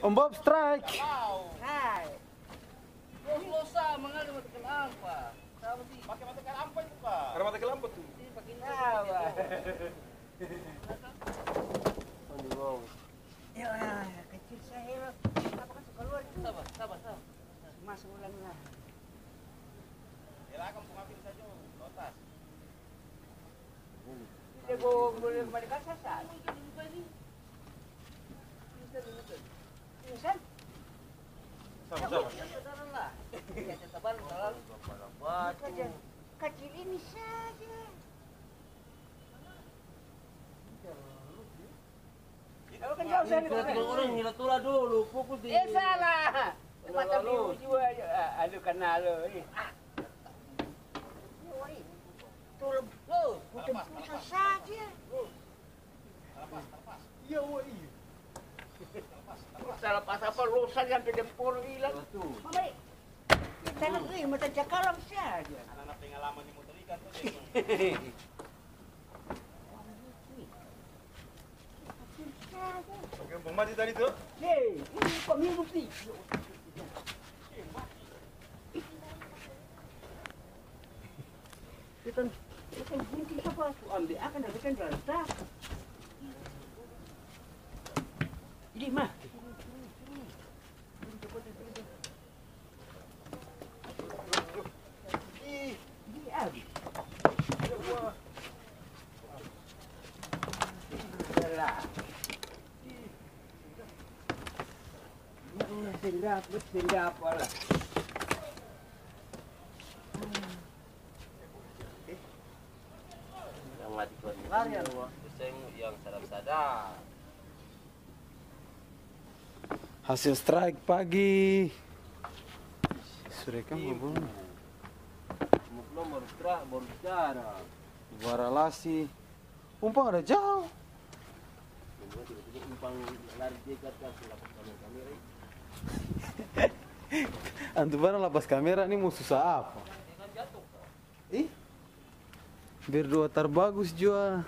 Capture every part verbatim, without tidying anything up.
Om Bob strike. Hai. Losa, mangada mata kalampa. Sama sih. Pake mata kalampa itu, Pak. Ada mata kalampa tuh. Ini pake ini. Ya, kecil saya, apa kan suka luar itu. Sabar, sabar, sabar. Masuk ulang lah. Dia lakang pung ambil saja, lotas. Dia bawa, bawa kembali kasar, sa. Pingsan? Sabar, sabar. Kecil ini saja. Kalau kan jauh sana, tiga orang hila tola dulu, fokus di. Eh, salah. Mata biru jua, aduh, kena lo. Tola, putus-putus saja. Iya, oh, iya. Salah pas apa, losa sampe dempor hilang. Betul. Mama, eh, tangan, eh, mata cakalang saja. Anak-anak pengalaman di motor ikan tuh, dia. Oke, Bang Mati tadi tuh. Hei, ini kok mirip nih? Ikan, ikan bunting apa? Su ambe akang, ambe akang ranta. Ini mah. Ih, ini abis. Seng dapa, seng dapa lah. Yang mati Tuhan itu, yang sadap-sadap. Hasil strike pagi. Sore kan babunyi. Mau pulang baru tra-, baru bicara. Baralasi. Umpang ada jauh. Tiba-tiba umpang lari dia ke atas, lapas kamera-kamera, ih. Antu barang lapas kamera ni mo susah apa? Ih, berdoa tarbagus jua.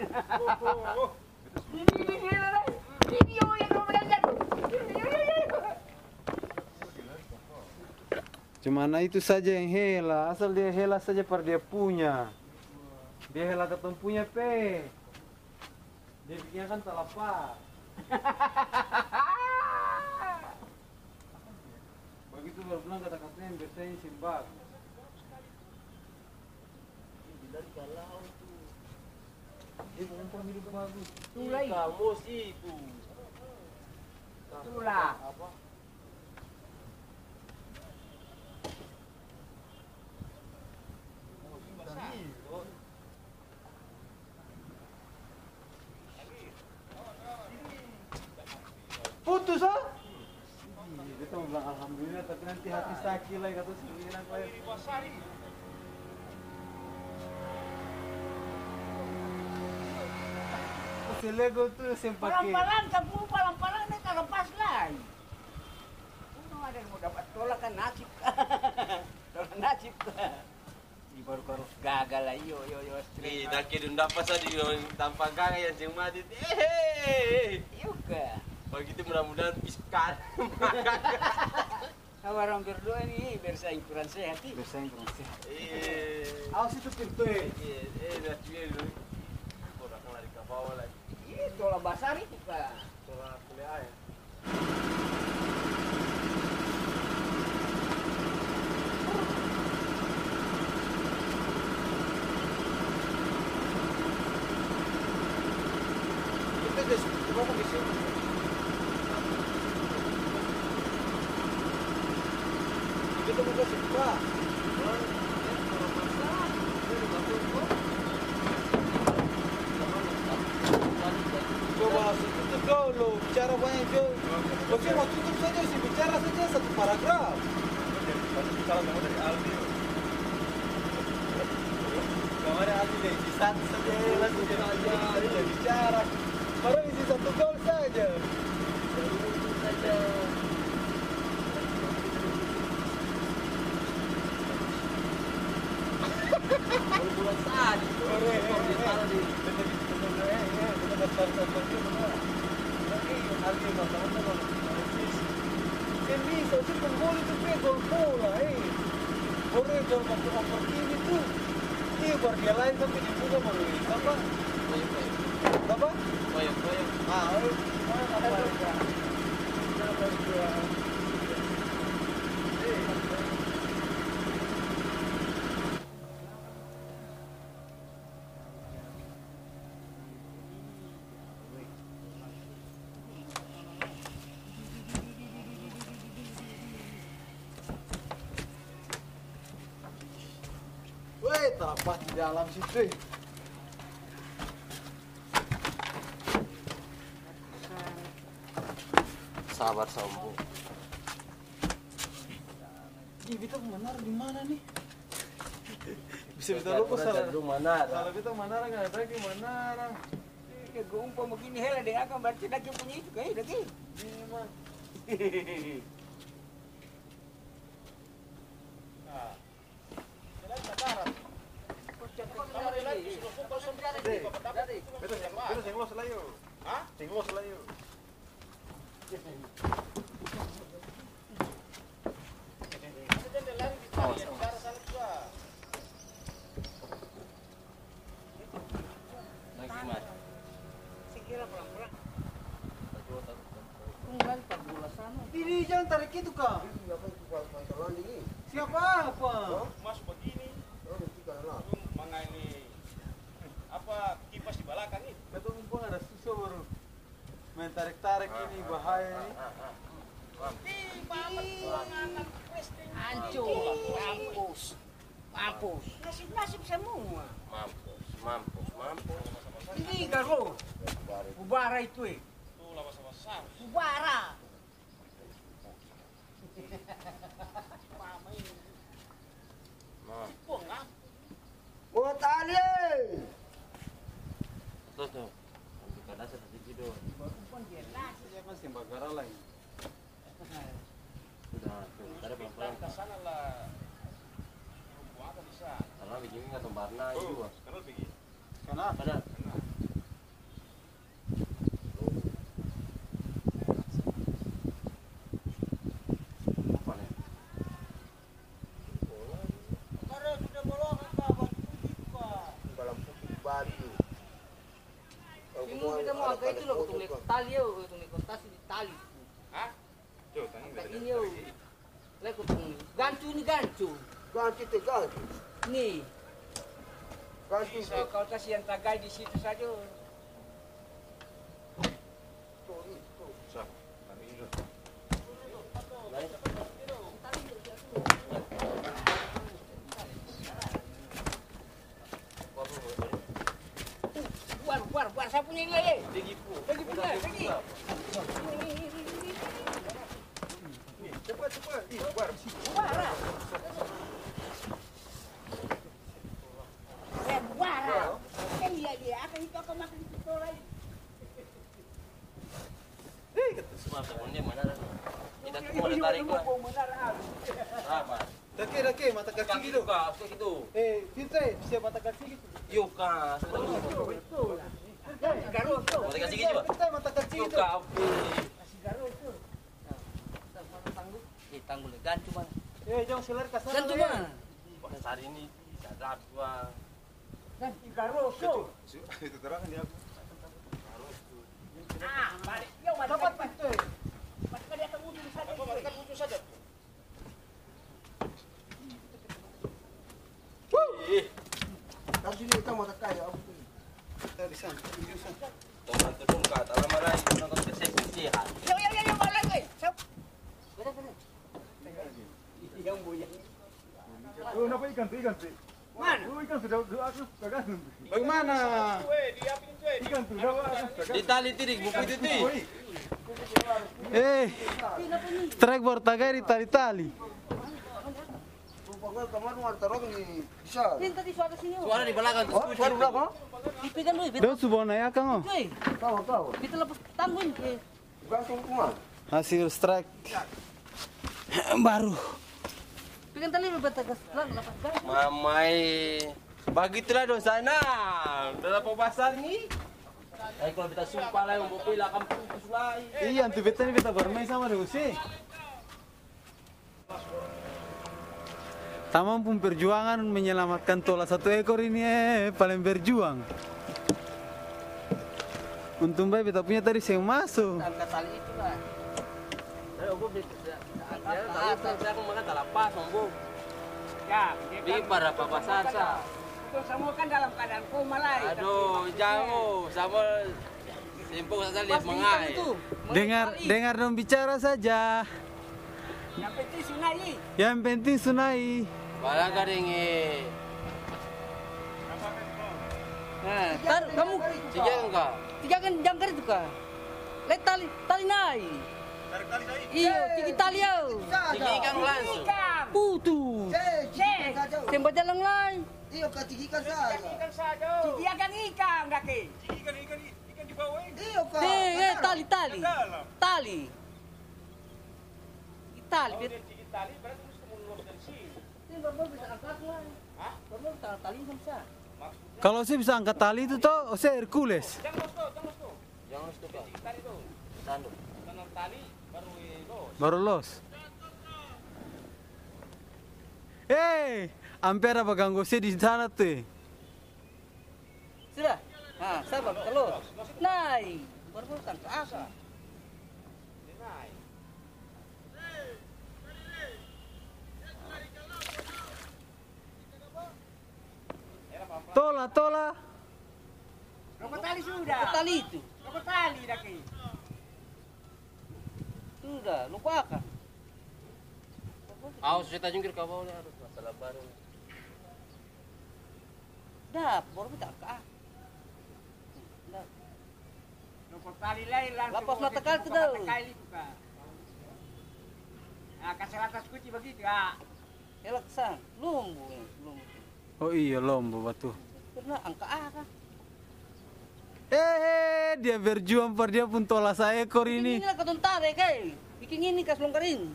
Cuman itu saja yang hela, asal dia hela saja par dia punya. Dia hela katong punya pe. Dia biking akang talapas. Bagitu baru bilang kata-katanya yang biasanya seng bagus. Dia bilang kalau tu. Dia umpan hidup bagus. Ih, kamu sih itu. Itulah. Apa? Putus, ah? Ih, beta mo bilang alhamdulillah, tapi nanti hati saki lai, kata seng enak lai. Selego tu seng pake. Palang-palang, kamu palang-palang, ni talapas lai. Untung ada yang mo dapat tolak kan, nasib. Tolak nasib. Ih, baru karus gagal lah, iyo, iyo, iyo, straight. Ih, dake dong dapa sa di tampa gaga yang seng mati. Ehe. Iyo ka. Bagitu mudah-mudahan piskan. Sabar, orang berdoa ni, bersaing kurang sehat, ih. Bersaing kurang sehat. Iya. Awas itu pintu, eh. Iya, eh, dah, iya, dulu. Orang lari ke bawah lagi. Iya, tola basar itu, Kak. Tola kuliah, ya. Coba satu dolo, bicara banyak jo. Maksudnya mau tutup saja, si bicara saja satu paragraf. Kemarin Aldi dari satu saja, langsung jadi bicara. Baru isi satu gol saja. Bulan-bulan tadi, tuh, korek, eh, eh, eh. Betul, betul, eh, eh, betul, betul, betul, betul, betul. Oke, Seng bisa, se pung gol itu pe gol bola, eh. Baru e gol waktu oper kiri tu. Iyo, baru dia lain sampe di muka baru e, apa? Apa? Ah, eh, mana apa? Weh, tara pas di dalam situ, eh. Sabar, Sambo. Ih, beta pung manara di mana ni? Bisa beta lupa salah. Salah beta manara, kan ada lagi manara. Iya, gua umpama begini hela deng akang, berarti daki punya itu, kayak daki. Memang. Nah. Beta seng, beta seng los lai, yo. Hah? Seng los lai, yo. Ini jang tarik itu ka. Siapa apa? Maso bagini. Mangae ni apa kipas di balakang ni. Katong mumpung ada susah baru. Main tarik-tarik ini bahaya ini. Ancur, mampus, mampus. Nasib-nasib semua. Mampus, mampus, mampus. Ini garo. Bubara itu, eh. Bubara. Nah. Buat Ali. Tuh, tuh. Dia kan seng bagara lai. Sudah, tuh, tadi pelan-pelan. Karena begini nggak tombarna juga. Karena? Karena. Ini beta mo angka itu lo, katong lia tali, yo, katong lia tasi di tali. Hah? Angka ini, yo. Lai katong gancu ni, gancu. Gancu te gancu. Ni. Gancu. So, kalo kasi yang tagai di situ saja. Buar, buar, buar, sapu ni, le, le. Pigi pu. Pigi pu, le, pigi. Cepat, cepat. Ih, buar. Buar, ah. Eh, buar, ah. Eh, iya, iya, akan itu akan makan itu lagi. Hei, kata semua, kata dia mana dah? Kita semua ada tarik, Pak. Apa? Dake, dake, mata kaki gitu. Kaki gitu. Eh, Firza, siap mata kaki gitu. Yo, Kak. Mata kaki gitu, Pak. Firza, mata kaki gitu. Yo, Kak. Kasih garo itu. Nah, tanggul. Eh, tanggul, gancu mana? Eh, jang seler kasar. Gancu mana? Pasar ini, sadap jua. Dan Igaroso. Itu, itu terang di aku. Ah, balik. Yo, mata kaki. Mata kaki dia akan muncul saja. Apa, mata kaki muncul saja? Wuh. Ih. Taruh sini, kita mau tekan ya, Om. Kita di sana, di sana. Tong bantu dong, Kak. Tala marai, tong kasih sehat. Yo, yo, yo, yo, balik, weh. Sap. Betul, betul. Yang boyang. Tuh, kenapa ikan tuh, ikan tuh? Mana? Tuh, ikan sudah, sudah aku kagak. Bagaimana? Ikan tuh, sudah aku kagak. Di tali, Tidik, buku itu, Tidik. Eh, strike baru tagai di tali-tali. Suara di belakang. Oh, suara di belakang? Dong su bawa naik akang, oh. Tahu, tahu. Kita lepas tanggul, eh. Hasil strike baru. Pegang tali, lepas tegas, lepas gas. Mamai, bagitulah dong sana. Udah lapor basar ni. Ai, kalo beta sumpah lai, mo bela akang putus lai. Iya, antu beta ni beta barmaeng sama deng ose. Tamang pung perjuangan menyelamatkan tola satu ekor ini, eh, paling berjuang. Untung bae beta punya tadi seng maso. Angka tali itu lah. Ayo, gua beli pizza. Ya, tahu, saya, saya makan talapas, Om, Bu. Ya, dia kan. Beli para papa sasa. Itu semua kan dalam keadaan koma lah, itu. Aduh, jauh, sama Sempong saja lihat mengai. Dengar, dengar dong bicara saja. Yang penting sunai. Yang penting sunai. Balaga deng, eh. Nah, taruh kamu. Tiga angka. Tiga kan jangkar itu ka. Lai tali, tali nai. Tarik tali sai. Iyo, tiki tali yo. Tiki ikang langsung. Putus. Cek. Seng bajalang lai. Iyo, ka tiki ikang saja. Tiki ikang saja. Tiki ikang ikang, kaki. Tiki ikang, ikang. Iyo, ka. Eh, eh, tali, tali. Tali. Tali, bet. Ini baru bisa angkat lah. Hah? Baru bisa angkat tali, bisa. Kalau saya bisa angkat tali itu toh, saya Hercules. Jangan los, Kak. Tanduk. Baru los. Hei, amper apa ganggu saya di sana tuh? Sudah? Ha, sabar, terus. Nai. Baru-baru tangka akang. Tola, tola. Loko tali sudah. Loko tali itu. Loko tali dake. Sudah, loko akang. Awas, saya tajungkir ka bawah, aduh, masalah baru. Dap, baru minta ka. Dap. Lapas mata kali tu, dong. Nah, kas ratas kuti bagitu, ah. Elak san, lombo, eh, lombo. Oh iya, lombo, batul. Pernah angka akang. Eh, dia berjuang par dia pung tola saekor ini. Biking ini lah katong tarek, eh. Biking ini kas longgar ini.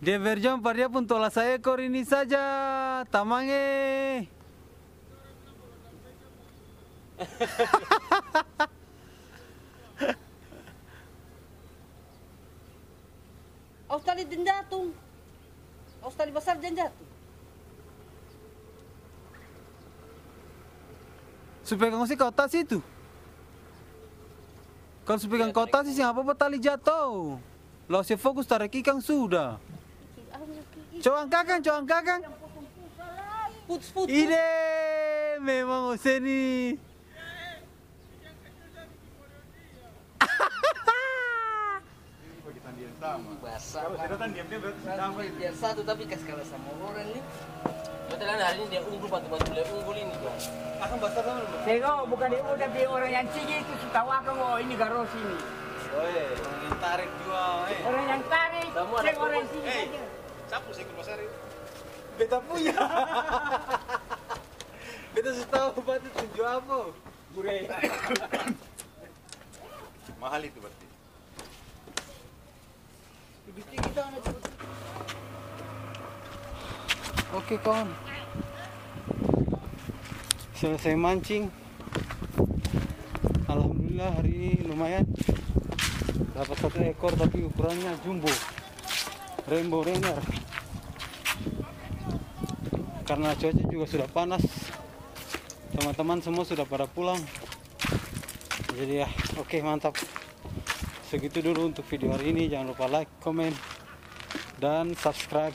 Dia berjuang par dia pung tola saekor ini saja, tamang e. Aus tali jang jatung. Aus tali basar jang jatung. Supaya kang ose kau tasi itu. Kalo supaya kang kau tasi seng apa-apa tali jato. Lau se fokus tarek ikang sudah. Coba angka akang, coba angka akang. Putus-putus. Ide, memang ose ni. Basar. Biar satu tapi kas kalah sama orang ni. Betul kan hari ini dia unggul, batu-batu dia unggul ini, Bang. Akang basar sama lu. Tego, bukan dia unggul, tapi orang yang tinggi itu su tau akang, oh, ini garos ini. Oh, iya. Orang yang tarik jua, eh. Orang yang tarik, seng orang yang tinggi saja. Sapu saya ikut basar itu. Beta punya. Beta su tau batu tunju apa. Gure. Mahal itu berarti. Oke, kawan. Selesai mancing. Alhamdulillah, hari ini lumayan. Dapat satu ekor, tapi ukurannya jumbo. Rainbow Rainer. Karena cuaca juga sudah panas, teman-teman semua sudah pada pulang. Jadi ya, oke, mantap. Segitu dulu untuk video hari ini. Jangan lupa like, komen, dan subscribe.